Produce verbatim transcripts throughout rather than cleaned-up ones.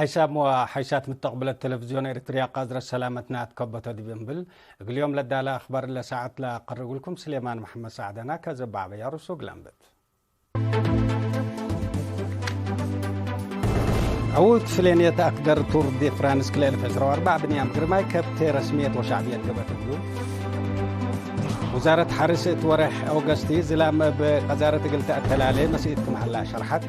ሐይሳም ወሐይሳት ምተቅብለት ቴሌቪዝዮን ኤሪትርያ ቃዝረት ሰላመትና ትከበቶ ዲብ እንብል፣ እግል ዮም ለዳለ አክባር ለሰዓት ለአቀርብልኩም ስሌማን መሐመድ ሳዕደና። ከዘባዕበያ ርሱ እግል አንብት። ዕዉት ፍሌንየት አክደር ቱር ዲ ፍራንስ ክልኤ እልፍ ዕስራ ወአርበዕ ብንያም ግርማይ ከብቴ ረስምየት ወሸዕብየት ገብአት እግሉ። ውዛረት ሐርስ እት ወሬሕ ኦገስቲ ዝላም እብ ቀዛረት እግል ተአተላሌ መስኢት ክም ሀላ ሸርሐት።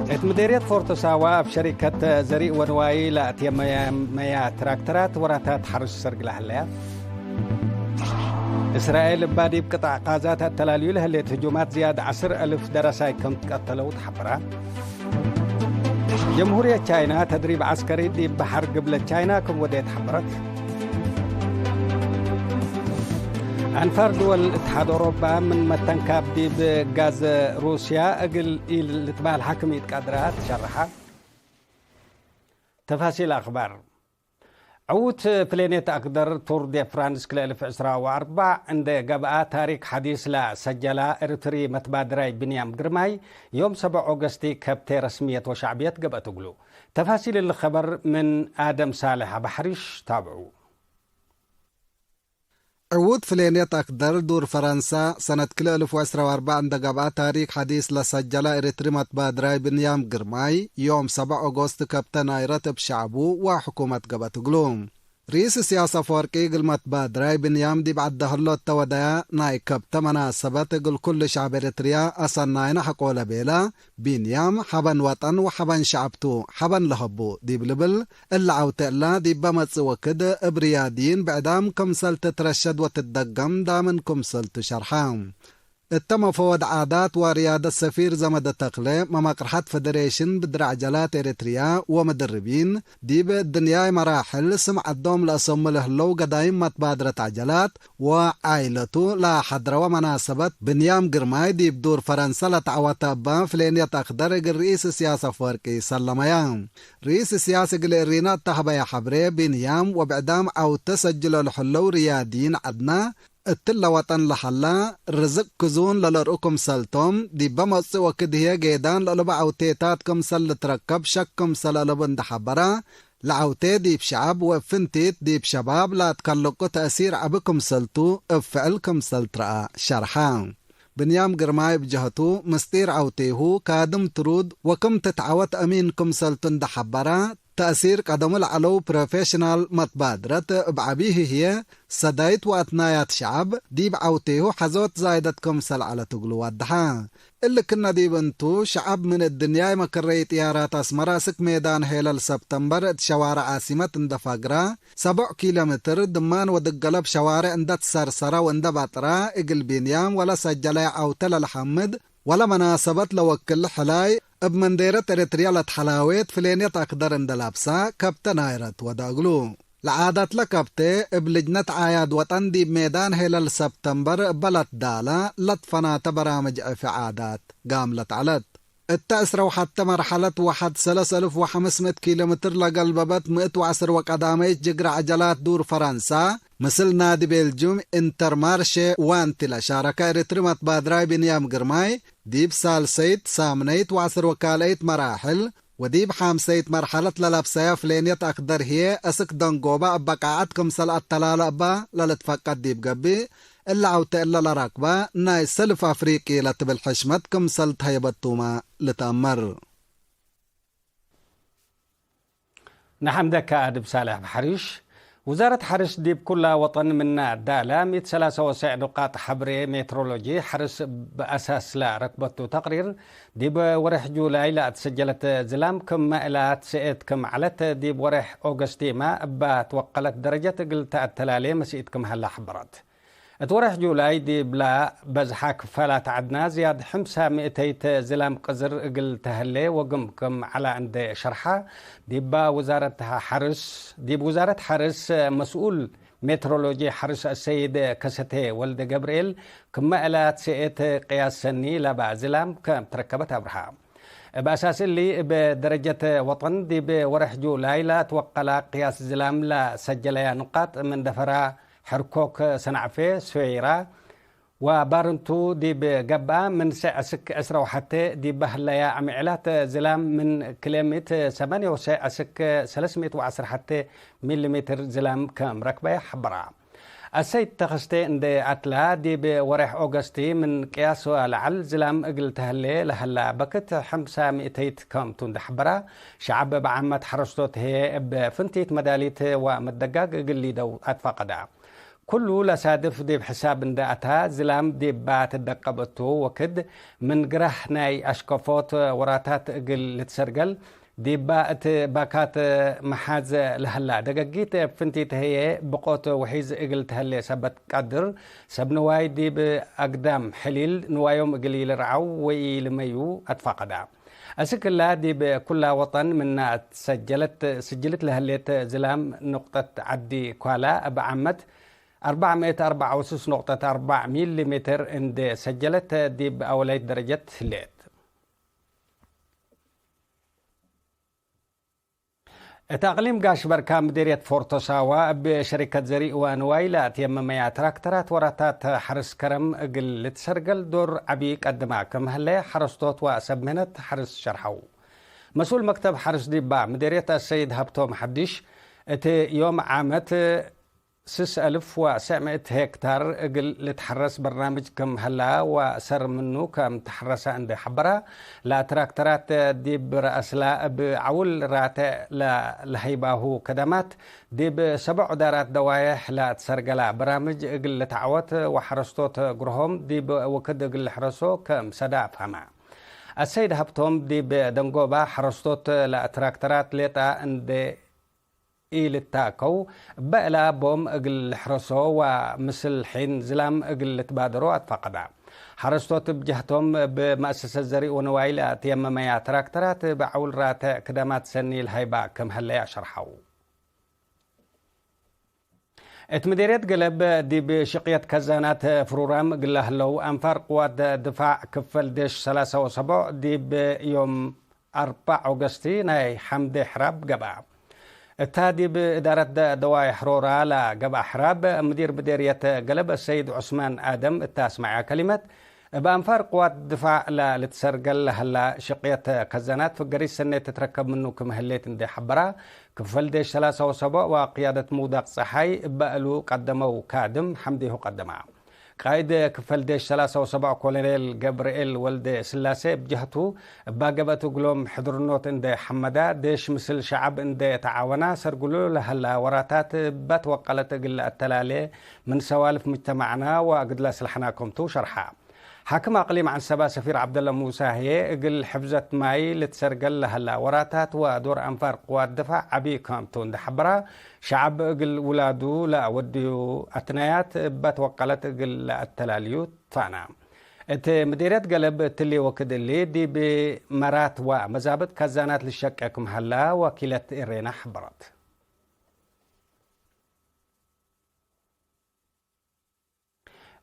እት ምዴርየት ፎርቶ ሳዋ እብ ሸሪከት ዘሪእ ወንዋይ ለአትየ መያ ትራክተራት ወራታት ሐርስ ሰርግ ለሀለያ። እስራኤል እባ ዲብ ቅጣዕ ቃዛ ተአተላልዩ ለህሌት ህጁማት ዝያድ ዐስር አልፍ ደረሳይ ክም ትቀተለው ተሐበራ። ጀምሁርየት ቻይና ተድሪብ ዐስከሪ ዲብ በሐር ግብለት ቻይና ክም ወዴት ሐበረት። አንፋር ድወል እትሓድ ኦሮባ ምን መተንካብ ዲብ ጋዝ ሩስያ እግል ኢልትበህል ሐክም ኢትቀድራ ትሸርሐ። ተፋሲል አክባር። ዕዉት ፍሌንየት አክደር ቱር ዴ ፍራንስ ክልኤ እልፍ ዕስራ ወአርበዕ እንዴ ገብአ፣ ታሪክ ሐዲስ ለሰጀላ ኤሪትሪ መትባድራይ ብንያም ግርማይ፣ ዮም ሰብዕ ኦገስቲ ከብቴ ረስምየት ወሸዕብየት ገብአት እግሉ። ተፋሲል እሊ ኸበር ምን አደም ሳልሕ አባሕሪሽ ታብዑ። ዕዉት ፍሌንየት አክደር ዱር ፈረንሳ ሰነት ክልኤ እልፍ ወዕስራ ወአርበዕ እንዴ ገብአ፣ ታሪክ ሐዲስ ለሰጀላ ኤሪትሪ መትባድራይ ብንያም ግርማይ፣ ዮም ሰብዕ ኦጎስት ከብተ ናይረት እብ ሸዕቡ ወሕኩመት ገብአት እግሉ። ርኢስ እስያስ አፈወርቂ እግል መትባድራይ ብንያም ዲብ ዐደ ህሎ እተ ወደያ ናይ ከብተ መናሰበት እግል ኩሉ ሸዕብ ኤሪትርያ አሰናይነ ሐቆለ ቤለ፣ ብንያም ሐበን ወጠን ወሐበን ሸዐብ ቱ፣ ሐበን ለሀቡ ዲብ ልብል፣ እለ ዐውቴ እለ ዲበ መጽእ ወክድ እብ ርያድይን ብዕዳም ክምሰል ትትረሸድ ወትትደገም ዳምን ክምሰል ቱ ሸርሐ። እተ መፈወድ ዓዳት ወርያደት ሰፊር ዘመደ ተክለ፣ መመቅርሐት ፈደሬሽን ብድር ዐጀላት ኤሪትርያ ወምድርቢን፣ ዲብ እድንያይ መራሕል ስም ዐዶም ለአሰሙ ለህለው ገዳይም መትባድረት ዐጀላት ወዓይለቱ ለሐድረወ መናሰበት፣ ብንያም ግርማይ ዲብ ዱር ፈረንሰ ለተዐወተ እበ ፍሌንየት አክደር እግል ርኢስ እስያስ አፈወርቂ ሰለመየ። ርኢስ እስያስ እግል እሪነ እተ ሀበየ ሐብሬ፣ ብንያም ወብዕዳም ዐውተ ሰጅሎ ለህለው ርያድይን ዐድነ፣ እትለ ወጠን ለሀላ ርዝቅ ክዙን ለለርኡ ክምሰልቶም፣ ዲበ መጽእ ወክድ ህዬ ጌዳን ለእልበ ዐውቴታት ክምሰል ልትረከብ ሸክ ክምሰል አለቡ እንዴ ሐበረ፣ ለዐውቴ ዲብ ሸዐብ ወእብ ፍንቲት ዲብ ሸባብ ለአትከለቁ ተእሲር ዐቢ ክምሰልቱ እብ ፍዕል ክምሰል ትረአ ሸርሐ። ብንያም ግርማይ እብ ጀህቱ፣ ምስጢር ዐውቴሁ ካድም ትሩድ ወክም ትትዐወት አሚን ክምሰልቱ እንዴ ሐበረ፣ ተእሲር ቀደሙ ለዐለው ፕሮፌሽናል መትባድረት እብ ዐቢሁ ህዬ ሰዳይት ወአትናያት ሸዐብ ዲብ ዐውቴሁ ሐዞት ዛይደት ክምሰል ዐለት እግሉ ወደሐ። እሊ ክነ ዲብ እንቱ፣ ሸዐብ ምን እድንያይ መከረይ ጥያራት አስመረ እስክ ሜዳን ሄለል ሰብተምበር እት ሸዋረ ዓሲመት እንደ ፋግራ፣ ሰቦዕ ኪሎ ሜትር ድማን ወድገለብ ሸዋሬዕ እንደ ትሰርሰረ ወእንደ ባጥራ፣ እግል ቢንያም ወለ ሰጀለየ ዐውተ ለለሐምድ ወለ መናሰበት ለወክል ሕላይ፣ እብ መንዴረት ኤረትርያ ለትሐላዌት ፍሌንየት አክደር እንደ ላብሳ፣ ከብተ ናይረት ወደ እግሉ። ለዓዳትለ ከብቴ፣ እብ ልጅነት ዓያድ ወጠን ዲብ ሜዳን ሄለል ሰብተምበር እበ ለትዳለ ለትፈናተ በራምጅ ዕፊ ዓዳት ጋምለት ዐለት። እተ ዕስረ ወሐተ መርሐለት ወሐድ ሰለስ አልፍ ወሐምስ ምእት ኪሎ ሜትር ለገልበበት ምእት ወዐስር ወቀዳመይት ጅግረ ዐጀላት ዱር ፈረንሳ፣ ምስል ናዲ ቤልጁም ኢንተርማርሼ ዋንቲ ለሻረከ ኤረትሪ መትባድራይ ቢንያም ግርማይ፣ ዲብ ሳልሰይት፣ ሳምነይት ወዐስር ወካልአይት መራሕል፣ ወዲብ ሓምሰይት መርሐለት ለለብሰያ ፍሌንየት አክደር ህዬ፣ አስክ ደንጎበ እበ ቃዐት ክምሰል አተላለ እበ ለልትፈቀድ ዲብ ገብእ፣ እለ ዐውቴ እለ ለረክበ ናይ ሰልፍ አፍሪቂ ለትብል ሕሽመት ክምሰል ተሀይበቱመ ልትአመር። ነሐምደከ አድብ ሳልሕ አብ ሐሪሽ። ውዛረት ሐርስ ዲብ ኩላ ወጠን ምነ ዳለ፣ ሚእት ሰላሳ ወሰዕ ኑቃጥ ሐብሬ ሜትሮሎጂ ሐርስ በአሳስ ለረክበቱ ተቅሪር፣ ዲብ ወሬሕ ጁላይ ለአትሰጀለት ዝላም ክም መእላት ሰኤት ክም ዐለት፣ ዲብ ወሬሕ ኦገስቲመ እበ ትወቀለት ደረጀት እግል ተአተላሌ መስኢት ክም ሀለ ሐበረት። እት ወሬሕ ጁላይ ዲብላ በዝሓ ክፋላት ዐድና ዝያድ ሕምሳ ምእተይት ዝላም ቅዝር እግል ተህሌ ወግምግም ዐላ እንዴ ሸርሓ፣ ዲባ ውዛረት ሐርስ፣ ዲብ ውዛረት ሐርስ መስኡል ሜትሮሎጂ ሐርስ አሰይድ ከሰቴ ወልደ ገብርኤል፣ ክመ እላት ሰኤት ቅያስ ሰኒ ለባ ዝላም ከም ትረከበት አብርሃ። እብ አሳስ እሊ፣ እብ ደረጀት ወጠን ዲብ ወሬሕ ጁላይ ለትወቀላ ቅያስ ዝላም ለሰጀለያ ንቃጥ ምን ደፈራ፣ ሕርኮክ፣ ሰናዕፌ፣ ሱዌይራ፣ ወባርንቱ ዲብ ገብአ፣ ምን ሰዕ እስክ ዕስራ ወሐቴ ዲበ ህለያ ዕምዕላት ዝላም ምን ክሌሚት ሰመንዮ ሰዕ እስክ ሰለስ ሚእት ወዐስር ሐቴ ሚሊ ሜትር ዝላም ከም ረክበ ሐበራ። አሰይድ ተኸስቴ እንዴ አትላ፣ ዲብ ወሬሕ ኦገስቲ ምን ቅያስ ለዐል ዝላም እግል ተህሌ ለሀላ በክት ሐምሳ ሚእተይት ከምቱ እንዴ ሐበራ፣ ሸዐብ እብ ዓመት ሐረስቶት ህዬ እብ ፍንቲት መዳሊት ወመደጋግ እግል ሊደው አትፋቀዳ። ኩሉ ለሳድፍ ዲብ ሕሳብ እንዴ አታ፣ ዝላም ዲባ ትደቀብ እቱ ወክድ፣ ምን ግራህ ናይ አሽከፎት ወራታት እግል ልትሰርገል፣ ዲባ እት ባካት መሓዝ ለሀላ ደገጊት እብ ፍንቲት ህዬ ብቆት ውሒዝ እግል ተህሌ ሰበት ቀድር፣ ሰብ ንዋይ ዲብ አግዳም ሕሊል ንዋዮም እግል ኢልርዓው ወኢልመዩ አትፋቀዳ። አስክ እላ ዲብ ኩላ ወጠን ምና እት ሰጀለት፣ ስጅልት ለህሌት ዝላም ኑቅጠት ዐዲ ኳላ እብ ዓመት አርበዕ ምእት አርበዕ ወስስ ኑቅጠት አርበዕ ሚሊ ሜትር እንዴ ሰጀለት ዲብ አወላይት ደረጀት ህሌት። እት አቅሊም ጋሽ በርካ ምዴርየት ፎርቶ ሳዋ እብ ሸሪከት ዘሪእ ወንዋይ ለአትየመመያ ትራክተራት ወራታት ሐርስ ከረም እግል ልትሰርገል ዶር ዐቢ ቀድማ ክም ህለ ሐረስቶት ወሰብ ምህነት ሐርስ ሸርሐው። መስኡል መክተብ ሐርስ ዲባ ምዴርየት አሰይድ ሀብቶም ሐዲሽ፣ እት ዮም ዓመት ስስ አልፍ ወሰዕ ምእት ሄክታር እግል ልትሐረስ በርናምጅ ክም ሀላ ወሰር ምኑ ከም ተሐረሰ እንዴ ሐበራ፣ ለትራክተራት ዲብ ረአስላ እብ ዐውል ራትዕ ለለሀይባሁ ከደማት፣ ዲብ ሰቦዕ ዳራት ደዋየሕ ለትሰርገላ በራምጅ እግል ልትዐወት ወሐረስቶት ግርሆም ዲብ ወክድ እግል ልሕረሶ ክም ሰዳ አፍሀመ። አሰይድ ሀብቶም ዲብ ደንጎባ ሐረስቶት ለትራክተራት ሌጣ እንዴ ኢልታከው፣ እበ እላ ቦም እግል ልሕረሶ ወምስል ሒን ዝላም እግል ልትባደሮ አትፋቀዳ። ሐረስቶት እብ ጀህቶም፣ እብ መአሰሰት ዘሪእ ወንዋይ ለአትየመመያ ትራክተራት እብ ዐውል ራትዕ ክደማት ሰኒ ለሀይባ ክም ሀለየ አሸርሐው። እት ምዴርየት ገለብ ዲብ ሽቅየት ከዛናት ፍሩራም እግል ለህለው አንፋር ቅዋት ድፋዕ ክፈል ዴሽ ሰላሳ ወሰቦዕ ዲብ ዮም አርበዕ ኦገስቲ ናይ ሐምዴ ሕራብ ገብአ። እታ ዲብ እዳረት ደ-፣ ደዋይ ሕሮራ ለገብአ ሕራብ፣ ምዲር ምዴርየት ገለብ ሰይድ ዑስማን አደም እተ አስመዐ ከሊመት፣ እብ አንፋር ቅዋት ድፋዕ ለልትሰርገል ለሀላ ሽቅየት ከዛናት ፍገሪት ሰኔት ትትረከብ ምኑ ክም ህሌት እንዴ ሐበራ፣ ክፈል ዴሽ ሰላሳ ወሰቦዕ ወቅያደት ምውዳቅ ጸሓይ እበ እሉ ቀደመው ካድም ሐምዴሁ ቀደማ። ቃእድ ክፈል ዴሽ ሰላሳ ወሰቦዕ ኮሎኔል ገብርኤል ወልደ ስላሴ እብ ጀህቱ፣ እባ ገብአት እግሎም ሕድርኖት እንዴ ሐመዳ፣ ዴሽ ምስል ሸዐብ እንዴ ተዓወና፣ ሰርግሎ ለሀላ ወራታት እባ ትወቀለት እግል ለአተላሌ ምን ሰዋልፍ ሙጅተማዕና ወእግል ለአስለሐና ክምቱ ሸርሐ። ሓክም አቅሊም ዐንሰባ ሰፊር ዐብደለ ሙሳ ህዬ፣ እግል ሕፍዘት ማይ ልትሰርገል ለሀላ ወራታት ወዶር አንፋር ቅዋት ድፋዕ ዐቢ ክምቱ እንዴ ሐበራ፣ ሸዐብ እግል ውላዱ ለአወድዩ አትናያት እበ ትወቀለት እግል ለአተላልዩ ትፋና። እት ምዴርየት ገለብ እትሊ ወክድ እሊ፣ ዲብ መራት ወመዛብጥ ከዛናት ልሸቄ ክም ሀላ ወኪለት ኤሬና ሐበረት።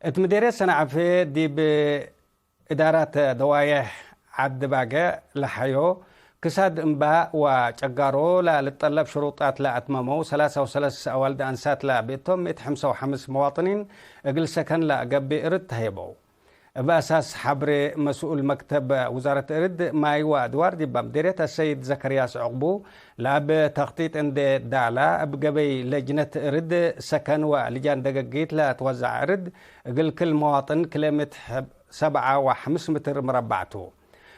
እት ምዴርየት ሰንዐፌ ዲብ እዳራት ደዋዬሕ ዐዲ ባጌዕ ለሐዮ ክሳድ እምባ ወጨጋሮ ለልጠለብ ሽሩጣት ለአትመመው ሰላሳ ወሰለስ አዋልድ አንሳት ለብእቶም ምእት ሐምሳ ወሐምስ መዋጥኒን እግል ሰከን ለገብእ እርድ ተህየበው። እብ አሳስ ሐብሬ መስኡል መክተብ ውዛረት እርድ ማይ ወአድዋር ዲባ ምዴርየት አሰይድ ዘከርያስ ዑቅቡ፣ ለአብ ተክጢጥ እንዴ ዳላ፣ እብ ገበይ ለጅነት እርድ ሰከን ወልጃን ደገጊት ለትወዘዐ እርድ፣ እግል ክል መዋጥን ክሌ ምእት ሰብዓ ወሐምስ ምትር ምረባዕ ቱ።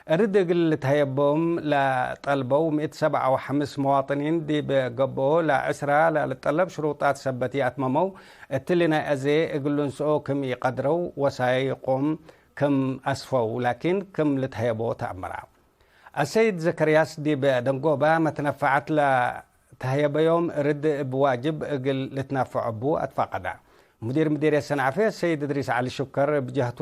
እርድ እግል ልትሀየቦም ለጠልበው ምእት ሰብዓ ወሐምስ መዋጥኒን ዲብ ገብኦ፣ ለዕስራ ለልጠለብ ሽሩጣት ሰበት ይአትመመው፣ እትሊ ናይ አዜ እግል ልንስኦ ክም ኢቀድረው ወሳይቆም ክም አስፈው፣ ላኪን ክም ልትሀየቦ ተአመራ። አሰይድ ዘከርያስ ዲብ ደንጎባ መትነፈዐት ለተህየበዮም እርድ እብ ዋጅብ እግል ልትናፈዖ እቡ አትፋቀዳ። ሙዲር ምዲርየት ሰንዐፌ ሰይድ እድሪስ ዐሊ ሹከር እብ ጀህቱ፣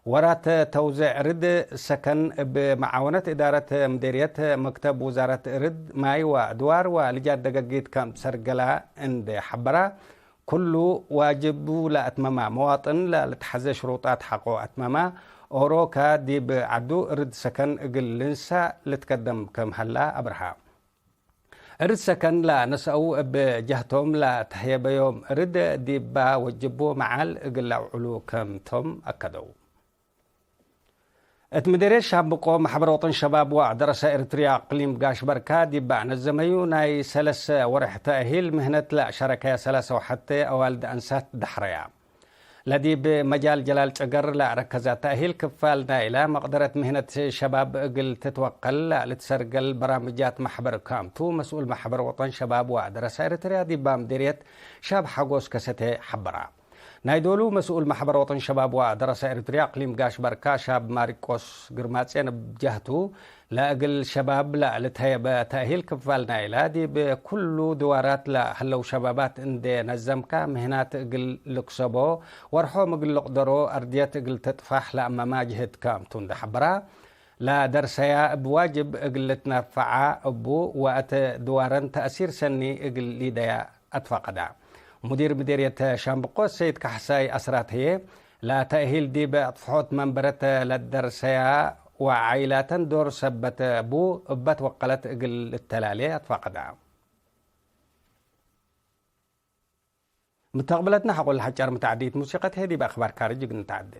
ወራት ተውዜዕ እርድ ሰከን እብ መዓወነት እዳረት ምዲርየት መክተብ ውዛረት እርድ ማይ ወአድዋር ወልጃት ደገጊት ከም ትሰርገላ እንዴ ሐበራ፣ ኩሉ ዋጅቡ ለአትመማ መዋጥን ለልትሐዜ ሽሩጣት ሐቆ አትመማ፣ ኦሮካ ዲብ ዐዱ እርድ ሰከን እግል ልንሳእ ልትከደም ከም ሀላ አብርሃ። እርድ ሰከን ለነስአው እብ ጀህቶም ለተህየበዮም እርድ ዲባ ወጅቡ መዓል እግል ለአውዕሉ ከም ቶም አከደው። እት ምዴርየት ሻምብቆ መሕበር ወጠን ሸባብ ወደረሰ ኤረትርያ አቅሊም ጋሽ በርካ ዲብ አነዘመዩ ናይ ሰለሰ ወርሕ ተእሂል ምህነት ለአሸረከየ ሰላሳ ወሐቴ አዋልድ አንሳት ደሐረያ። ለዲብ መጃል ጀላል ጨገር ለአረከዘ ተእሂል ክፋል ናይለ መቅደረት ምህነት ሸባብ እግል ትትወቀል ለልትሰርገል በራምጃት መሕበር ካምቱ መስኡል መሕበር ወጠን ሸባብ ወደረሰ ኤረትርያ ዲባ ምዴርየት ሻብ ሐጎስ ከሰቴ ሐበራ። ናይ ዶሉ መስኡል መሕበር ወጠን ሸባብ ወደረሰ ኤረትርያ አቅሊም ጋሽ በርካ ሻብ ማሪቆስ ግርማጼን እብ ጀህቱ፣ ለእግል ሸባብ ለልትሀየበ ተእሂል ክፋል ናይለ ዲብ ኩሉ ድዋራት ለህለው ሸባባት እንዴ ነዘምካ ምህናት እግል ልክሰቦ ወርሖም እግል ልቅደሮ አርድየት እግል ትጥፋሕ ለአመማ ጅህድ ካምቱ እንዴ ሐበራ፣ ለደርሰያ እብ ዋጅብ እግል ልትነፈዓ እቡ ወእት ድዋረን ተእሲር ሰኒ እግል ሊደያ አትፋቀዳ። ሙዲር ምዴርየት ሻምብቆ ሰይድ ካሕሳይ አስራት ህዬ፣ ለተእሂል ዲብ አጥፍሖት መንበረት ለደርሰያ ወዓይላተን ዶር ሰበት ቡ እበ ትወቀለት እግል ልተላሌ አትፋቀዳ። ምተቅብለትነ ሐቆ ለሐጫር ምተዓዲት ሙሲቀት ህዬ ዲብ አክባር ካርጅ እግል ንተዓዴ።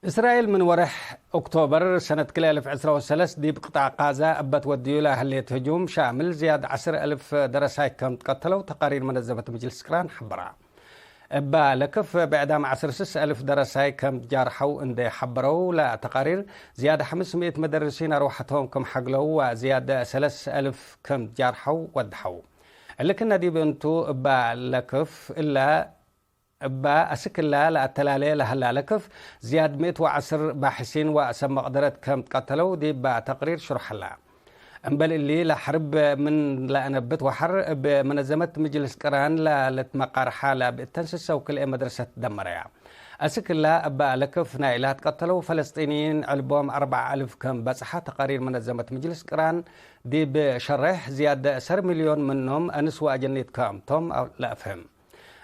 እስራኤል ምን ወርሕ ኦክቶበር ሰነት ክልኤ አልፍ ዕስራ ወሰለስ ዲብ ቅጣዕ ቃዛ እበ ትወድዩ ለህሌት ህጁም ሻምል ዝያድ ዐስር አልፍ ደረሳይ ከም ትቀተለው ተቃሪር መነዘመት መጅልስ ቅራን ሐበራ። እበ ለክፍ ብዕዳም ዐስር ስስ አልፍ ደረሳይ ከም ትጃርሐው እንዴ ሐበረው ለተቃሪር፣ ዝያድ ሐምስ ምእት መደርሲን አርወሐቶም ክም ሐግለው ወዝያድ ሰለስ አልፍ ከም ትጃርሐው ወድሐው። እሊ ክነ ዲብ እንቱ እበ ለክፍ እለ እበ አስክ እለ ለአተላሌ ለሀላ ለክፍ፣ ዝያድ ምእት ወዐስር ባሕሲን ወሰብ መቅደረት ከም ትቀተለው ዲብ ተቅሪር ሽሩሕ ሀላ። እምበል እሊ፣ ለሐርብ ምን ለአነብት ወሐር፣ እብ መነዘመት ምጅልስ ቅራን ለልትመቃርሓ ለብእተን ስሰው ክልኤ መድረሰት ደመረያ። አስክ እለ እበ ለክፍ ናይላ ትቀተለው ፈለስጢንይን ዕልቦም አርበዕ አልፍ ከም በጽሐ ተቃሪር መነዘመት ምጅልስ ቅራን ዲብ ሸሬሕ፣ ዝያድ ሰር ሚልዮን ምኖም አንስ ወአጀኒት ከም ቶም ለአፍህም።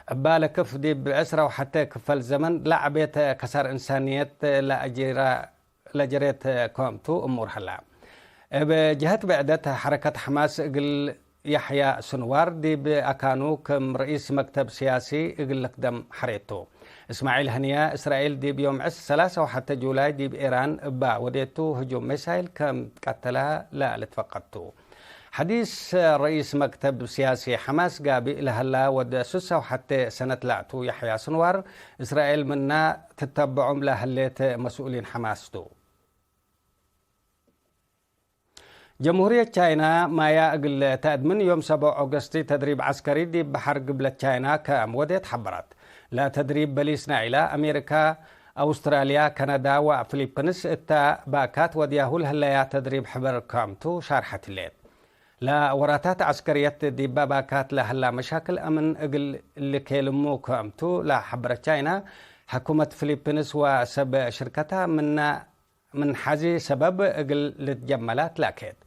እበ ለክፍ ዲብ ዕስራ ወሐቴ ክፈል ዘመን ለዐቤት ከሳር እንሳንየት ለአጅራ-፣ ለጀሬት ከምቱ እሙር ሀላ። እብ ጀሀት ብዕደት፣ ሐረከት ሐማስ እግል ያሕያ ስንዋር ዲብ አካኑ ክም ረኢስ መክተብ ስያሲ እግል ልክደም ሐሬቱ። እስማዒል ሀንየ፣ እስራኤል ዲብ ዮም ዕስ-፣ ሰላሳ ወሐቴ ጁላይ ዲብ ኤራን እበ ወዴቱ ህጁም ሚሳይል ከም ቀተላ ለልትፈቀድ ቱ። ሐዲስ ረኢስ መክተብ ስያሲ ሐማስ ጋብእ ለሀላ ወድ ሱሳ ወሐቴ ሰነት ላቱ ያሕያ ስንዋር፣ እስራኤል ምና ትተበዖም ለህሌት መስኡሊን ሐማስ ቱ። ጀምሁርየት ቻይና ማያ እግል ተአድምን ዮም ሰቦዕ ኦገስት ተድሪብ ዐስከሪ ዲብ በሐር ግብለት ቻይና ከም ወዴት ሐበረት። ለተድሪብ በሊስ ናይላ አሜሪካ፣ አውስትራልያ፣ ከነዳ ወፊሊፕንስ እተ ባካት ወድያሁ ለህለያ ተድሪብ ሕበር ከምቱ ሻርሐት ህሌት። ለወራታት ዐስከርየት ዲበ ባካት ለሀላ መሻክል አምን እግል ልኬልሙ ከምቱ ለሐበረት ቻይና፣ ሕኩመት ፊሊፕንስ ወሰብ ሽርከታ ምነ ምን ሐዚ ሰበብ እግል ልትጀመላ ትላኬት።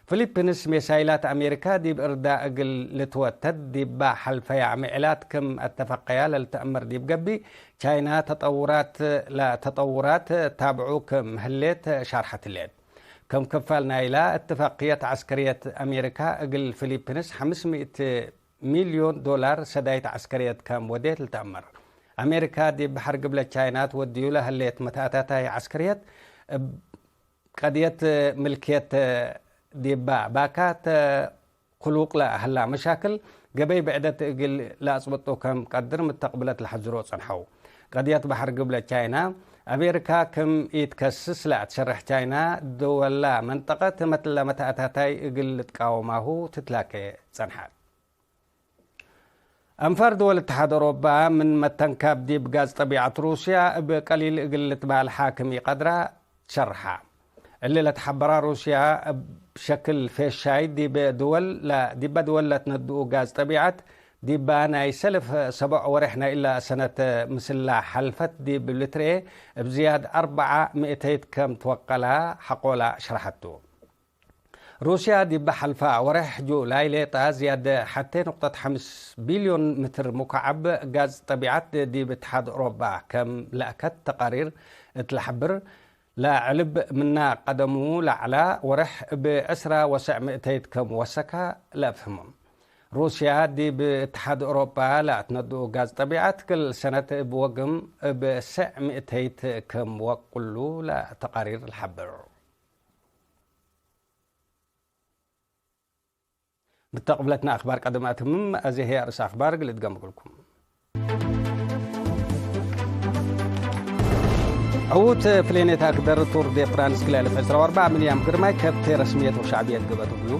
ፊሊፕንስ ሜሳይላት አሜሪካ ዲብ እርዳ እግል ልትወተድ ዲባ ሐልፈያ ምዕላት ክም አተፈቀያ ለልትአመር ዲብ ገብእ፣ ቻይና ተጠውራት ለተጠውራት ታብዑ ክም ህሌት ሻርሐት ህሌት። ክም ክፋል ናይላ እትፋቅየት ዐስከርየት አሜሪካ እግል ፊሊፕንስ ሐምስ ምእት ሚልዮን ዶላር ሰዳይት ዐስከርየት ከም ወዴት ልትአመር። አሜሪካ ዲብ በሐር ግብለ ቻይና ትወድዩ ለህሌት መትአታታይ ዐስከርየት እብ ቀድየት ምልክየት ዲባ ባካት ክሉቅ ለሀላ መሻክል ገበይ ብዕደት እግል ለአጽብጡ ከም ቀድር ምተቅብለት ለሐዝሮ ጸንሐው። ቀድየት በሐር ግብለ ቻይና አሜሪካ ክም ኢትከስስ ለአትሸርሕ ቻይና ድወላ መንጠቀት ለመትአታታይ እግል ልትቃወማሁ ትትላኬ ጸንሐት። አንፋር ድወል እትሓድ አውሮፓ ምን መተንካብ ዲብ ጋዝ ጠቢዐት ሩስያ እብ ቀሊል እግል ልትባልሓ ክም ኢቀድራ ትሸርሓ። እሊ ለትሓበራ ሩስያ እብ ሸክል ፌሻይ ዲበ ድወል ለ-፣ ዲበ ድወል ለትነድኡ ጋዝ ጠቢዐት ዲባ ናይ ሰልፍ ሰቦዕ ወሬሕ ናይ እላ ሰነት ምስላ ሐልፈት ዲብ ልትርኤ እብ ዝያድ አርበዓ ምእተይት ከም ትወቀላ ሐቆላ ሸርሐቱ። ሩስያ ዲብ ሐልፋ ወሬሕ ጁላይ ሌጣ ዝያድ ሐቴ ንቁጠት ሐምስ ቢልዮን ምትር ሙካዐብ ጋዝ ጠቢዐት ዲብ እትሓድ ኦሮባ ከም ለአከት ተቃሪር እት ለሐብር፣ ለዐልብ ምና ቀደሙ ለዐላ ወሬሕ እብ ዕስራ ወሰዕ ምእተይት ከም ወሰካ ለአፍህሙ። ሩስያ ዲብ እትሓድ ኦሮባ ለአትነድኡ ጋዝ ጠቢዐት ክል ሰነት እብ ወግም እብ ሰዕ ምእተይት ከም ወቅሉ ለተቃሪር ለሐብር። ብተቅብለትና አክባር ቀደም አትምም፣ አዜ ህይ አርእስ አክባር እግል እድገም እግልኩም። ዕዉት ፍሌኔት አክደር ቱር ዴ ፍራንስ ክልኤ አልፍ ዕስራ ወአርበዕ፣ ምንያም ግርማይ ከብቴ ረስምየት ወሸዕብየት ግበት እግሉ።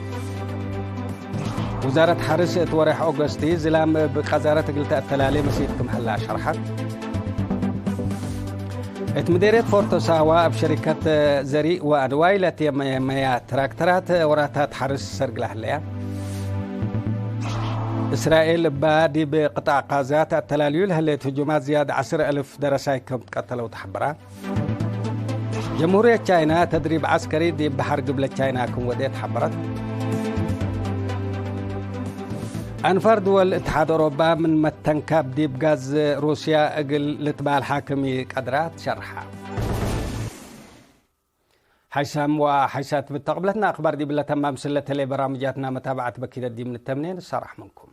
ውዛረት ሐርስ እት ወሬሕ ኦገስቲ ዝላም እብ ቀዛረት እግል ተአተላሌ መሲት ክም ሀላ ሸርሐት። እት ምዴርየት ፎርቶ ሳዋ እብ ሸሪከት ዘሪእ ወአድዋይ ለትየመየ መያ ትራክተራት ወራታት ሐርስ ሰርግለ ህለያ። እስራኤል እባ ዲብ ቅጣዕ ቃዛ ተአተላልዩ ለህሌት ህጁማት ዝያድ ዐስር አልፍ ደረሳይ ከም ትቀተለው ተሐበራ። ጀምሁርየት ቻይና ተድሪብ ዐስከሪ ዲብ በሐር ግብለ ቻይና ክም ወዴት ሐበረት። አንፋር ድወል እትሓድ ኦሮባ ምን መተንካብ ዲብ ጋዝ ሩስያ እግል ልትባልሓ ክም ኢቀድራ ትሸርሐ። ሓይሳም ወሓይሳት ብተቅብለትና አክባር ዲብለ ተማም ስለተሌ በራምጃትና መታብዐት በኪደት ዲብ ንተምኔ ንሰራሕ ምንኩም።